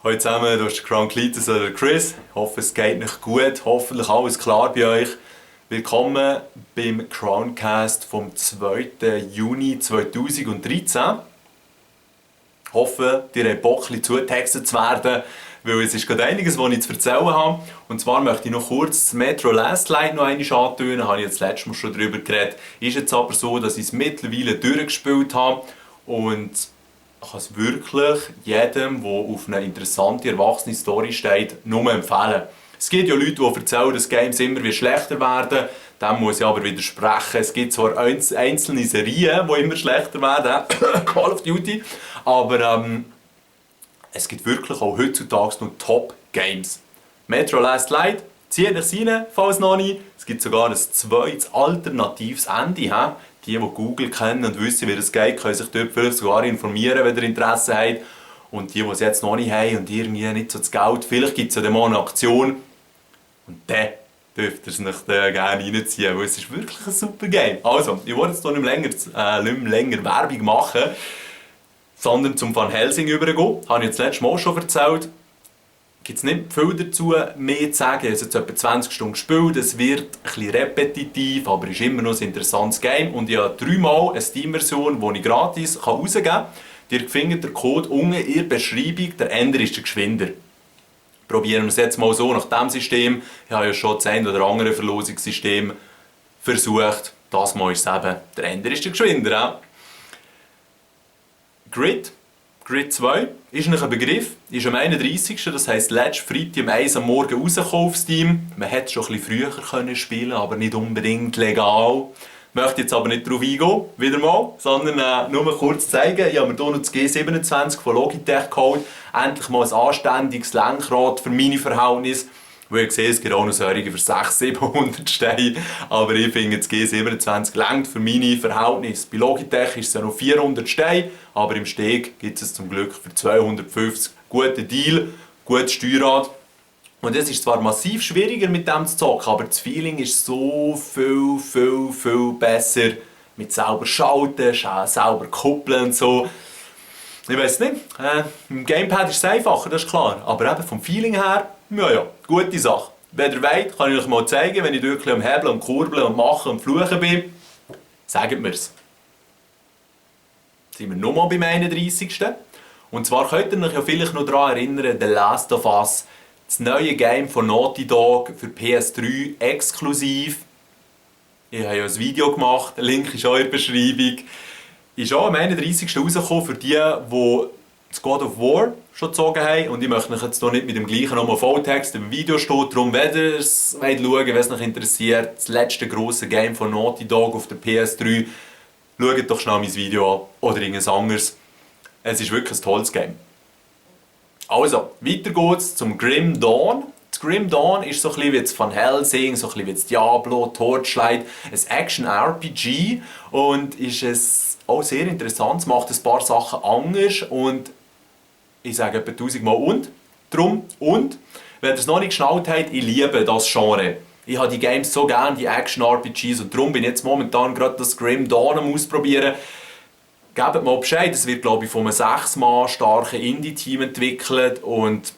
Hallo zusammen, du bist Crown Cletus oder Chris. Ich hoffe, es geht euch gut. Hoffentlich alles klar bei euch. Willkommen beim Crowncast vom 2. Juni 2013. Ich hoffe, ihr habt Bock, ein bisschen zugetextet zu werden, weil es ist gerade einiges, was ich zu erzählen habe. Und zwar möchte ich noch kurz das Metro Last Light noch einmal antönen. Da habe ich jetzt letztes Mal schon darüber geredet. Ist jetzt aber so, dass ich es mittlerweile durchgespielt habe und ich kann es wirklich jedem, der auf eine interessante erwachsene Story steht, nur empfehlen. Es gibt ja Leute, die erzählen, dass Games immer wieder schlechter werden. Dem muss ich aber widersprechen. Es gibt zwar einzelne Serien, die immer schlechter werden, Call of Duty, aber es gibt wirklich auch heutzutage noch Top-Games. Metro Last Light, zieht euch rein, falls noch nicht. Es gibt sogar ein zweites alternatives Ende. Die Google kennen und wissen, wie das geht, können sich dort vielleicht sogar informieren, wenn ihr Interesse habt. Und die es jetzt noch nicht haben und irgendwie nicht so das Geld, vielleicht gibt es ja dann mal eine Aktion. Und dann dürft ihr es nicht gerne reinziehen, weil es ist wirklich ein super Game. Also, ich wollte jetzt hier nicht mehr länger Werbung machen, sondern zum Van Helsing übergehen. Habe ich jetzt letztes Mal schon erzählt. Gibt es nicht viel dazu mehr zu sagen. Ich habe jetzt etwa 20 Stunden gespielt. Es wird ein bisschen repetitiv, aber es ist immer noch ein interessantes Game. Und ich habe 3-mal eine Steam-Version, die ich gratis rausgeben kann. Ihr findet den Code unten in der Beschreibung. Der Ender ist der geschwinder. Probieren wir es jetzt mal so nach diesem System. Ich habe ja schon das ein oder andere Verlosungssystem versucht. Das Mal ist es eben, der Ender ist der geschwinder. Ja. Grid 2 ist noch ein Begriff, ist am 31. Das heisst, letzten Freitag um 1 am Morgen rausgekommen auf Steam. Man hätte es schon ein bisschen früher spielen können, aber nicht unbedingt legal. Ich möchte jetzt aber nicht darauf eingehen, wieder mal, sondern nur mal kurz zeigen. Ich habe mir hier noch das G27 von Logitech geholt. Endlich mal ein anständiges Lenkrad für meine Verhältnisse. Weil ich sehe, es gibt auch noch solche für 600-700 Steine. Aber ich finde, das G27 reicht für meine Verhältnisse. Bei Logitech ist es ja noch 400 Steine, aber im Steg gibt es zum Glück für 250. Guter Deal, gutes Steuerrad. Und es ist zwar massiv schwieriger mit dem zu zocken, aber das Feeling ist so viel besser. Mit selber schalten, selber kuppeln und so. Ich weiß nicht, im Gamepad ist es einfacher, das ist klar. Aber eben vom Feeling her, ja, gute Sache. Wenn ihr wollt, kann ich euch mal zeigen, wenn ich wirklich am Hebeln und Kurbeln und Machen und Fluchen bin. Sagt mir's. Jetzt sind wir nochmal beim 31. Und zwar könnt ihr euch ja vielleicht noch daran erinnern, The Last of Us, das neue Game von Naughty Dog für PS3 exklusiv. Ich habe ja ein Video gemacht, der Link ist auch in der Beschreibung. Ist auch am 31. rausgekommen für die das God of War schon gezogen haben. Und ich möchte euch jetzt hier nicht mit dem gleichen nochmal Volltext im Video stehen. Darum, wenn ihr es schaut, wenn es euch interessiert, das letzte grosse Game von Naughty Dog auf der PS3, schaut doch schnell mein Video an oder irgendwas anderes. Es ist wirklich ein tolles Game. Also, weiter geht's zum Grim Dawn. Das Grim Dawn ist so ein bisschen wie das Van Helsing, so ein bisschen wie das Diablo, Torchlight, ein Action-RPG und ist es auch sehr interessant. Es macht ein paar Sachen anders und ich sage etwa 1000 Mal und. Drum und. Wenn ihr es noch nicht geschnallt habt, ich liebe das Genre. Ich habe die Games so gerne, die Action-RPGs und darum bin ich jetzt momentan gerade das Grim Dawn am Ausprobieren. Gebt mal Bescheid, es wird glaube ich von einem 6-Mann starken Indie-Team entwickelt und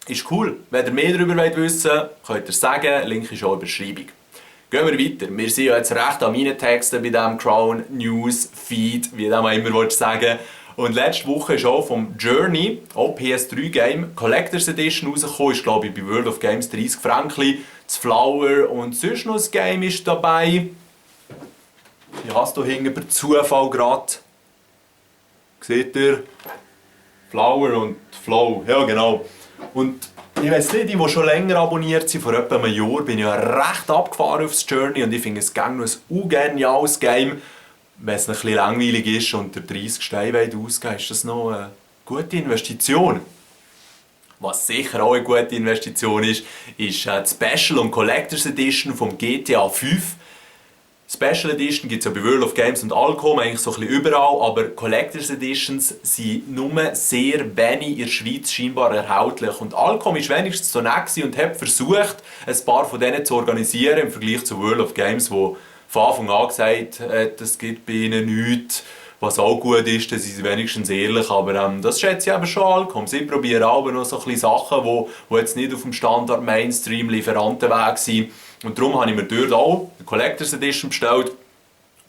ist cool. Wenn ihr mehr darüber wissen wollt, könnt ihr sagen, Link ist auch in der Beschreibung. Gehen wir weiter. Wir sind ja jetzt recht an meinen Texten bei diesem Crown News Feed, wie man immer sagen. Und letzte Woche ist auch vom Journey, auch PS3 Game, Collector's Edition rausgekommen. Ist glaube ich bei World of Games 30 Franken. Das Flower und sonst noch ein Game ist dabei. Ich habe es hier hinten per Zufall gerade. Seht ihr? Flower und Flow. Ja, genau. Und ich weiss nicht, die schon länger abonniert sind, vor etwa einem Jahr bin ich ja recht abgefahren aufs Journey und ich finde es gerne noch ein geniales Game. Wenn es ein bisschen langweilig ist und der 30 Steine ausgeben, ist das noch eine gute Investition. Was sicher auch eine gute Investition ist die Special und Collector's Edition vom GTA 5. Special Edition gibt es ja bei World of Games und Alcom, eigentlich so ein bisschen überall, aber Collector's Editions sind nur sehr wenig in der Schweiz scheinbar erhältlich. Und Alcom war wenigstens so nett und hat versucht, ein paar von denen zu organisieren im Vergleich zu World of Games, wo von Anfang an gesagt hat, es gibt bei ihnen nichts Was auch gut ist, dann sind sie wenigstens ehrlich, aber das schätze ich eben schon an Alcom. Sie probieren aber noch so ein bisschen Sachen, die jetzt nicht auf dem Standard-Mainstream-Lieferantenweg sind. Und darum habe ich mir dort auch eine Collectors Edition bestellt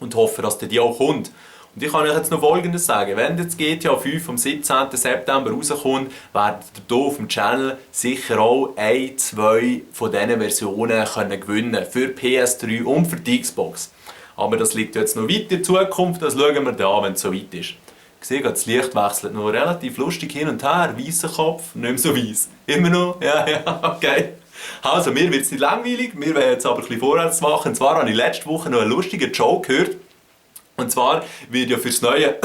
und hoffe, dass die auch kommt. Und ich kann euch jetzt noch Folgendes sagen. Wenn jetzt GTA 5 am 17. September rauskommt, werdet ihr hier auf dem Channel sicher auch 1, 2 von diesen Versionen gewinnen können. Für PS3 und für die Xbox. Aber das liegt jetzt noch weit in der Zukunft, das schauen wir dann an, wenn es so weit ist. Ich sehe, das Licht wechselt noch relativ lustig hin und her. Weißer Kopf, nicht mehr so weiss. Immer noch? Ja, okay. Also, mir wird es nicht langweilig, wir werden jetzt aber ein bisschen vorwärts machen. Und zwar habe ich letzte Woche noch einen lustigen Joke gehört. Und zwar wird ja für das neue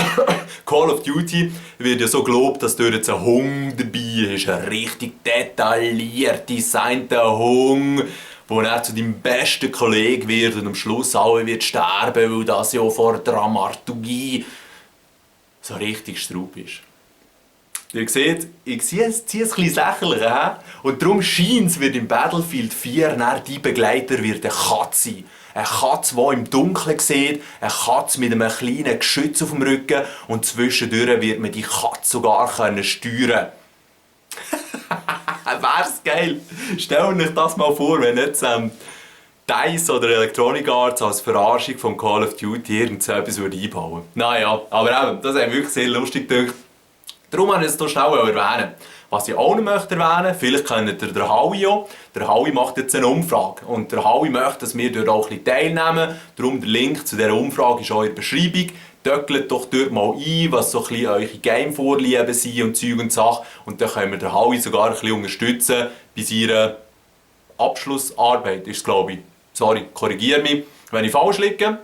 Call of Duty wird ja so gelobt, dass dort jetzt ein Hung dabei ist. Ein richtig detailliert designter Hung, wo er zu deinem besten Kollegen wird und am Schluss alle wird sterben, weil das ja vor Dramaturgie so richtig Straub ist. Ihr seht, ich ziehe es ein bisschen lächerlich, und darum scheint es, wird im Battlefield 4 die Begleiter wird eine Katze sein. Eine Katze, die im Dunkeln sieht, eine Katze mit einem kleinen Geschütz auf dem Rücken und zwischendurch wird man die Katze sogar steuern können. Wär's geil! Stellt euch das mal vor, wenn jetzt DICE oder Electronic Arts als Verarschung von Call of Duty irgendetwas einbauen würde. Naja, aber eben, das hat mich wirklich sehr lustig gedacht. Darum habe ich es hier schnell erwähnen. Was ich auch noch möchte erwähnen, vielleicht kennt ihr den Howie auch. Der Howie macht jetzt eine Umfrage. Und der Howie möchte, dass wir dort auch ein bisschen teilnehmen. Darum der Link zu dieser Umfrage ist auch in der Beschreibung. Töckelt doch dort mal ein, was so ein bisschen eure Game-Vorlieben sind und Zeug und Sachen. Und dann können wir den Howie sogar ein bisschen unterstützen bei seiner Abschlussarbeit, ist es, glaube ich. Sorry, korrigiere mich, wenn ich falsch liege.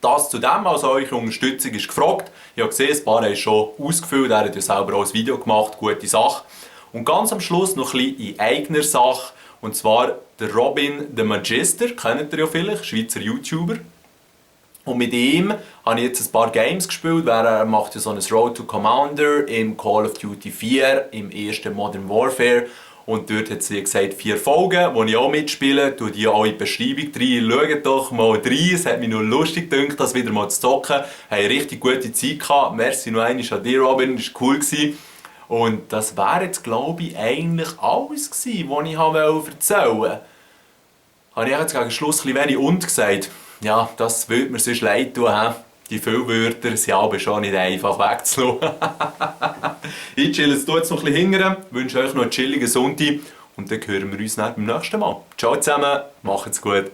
Das zu dem, also eure Unterstützung ist gefragt. Ich habe gesehen, ein paar haben es schon ausgefüllt, er hat ja selber auch ein Video gemacht, gute Sache. Und ganz am Schluss noch ein bisschen in eigener Sache, und zwar der Robin the Magister, kennt ihr ja vielleicht, Schweizer YouTuber. Und mit ihm habe ich jetzt ein paar Games gespielt, er macht ja so ein Road to Commander im Call of Duty 4, im ersten Modern Warfare. Und dort hat sie gesagt 4 Folgen, die ich auch mitspiele, tue die auch in die Beschreibung rein. Schaut doch mal rein, es hat mich nur lustig gedacht, das wieder mal zu zocken. Ich hatte eine richtig gute Zeit gehabt. Merci noch einmal an dir, Robin, das war cool. Und das wäre jetzt, glaube ich, eigentlich alles gewesen, was ich erzählen wollte. Habe ich jetzt gegen Schluss ein bisschen wenig «und» gesagt? Ja, das würde mir sonst leid tun. Die Füllwörter sind aber schon nicht einfach wegzulassen. Ich chill jetzt noch ein bisschen hinterher, wünsche euch noch einen chilligen Sonntag und dann hören wir uns beim nächsten Mal. Ciao zusammen, macht's gut.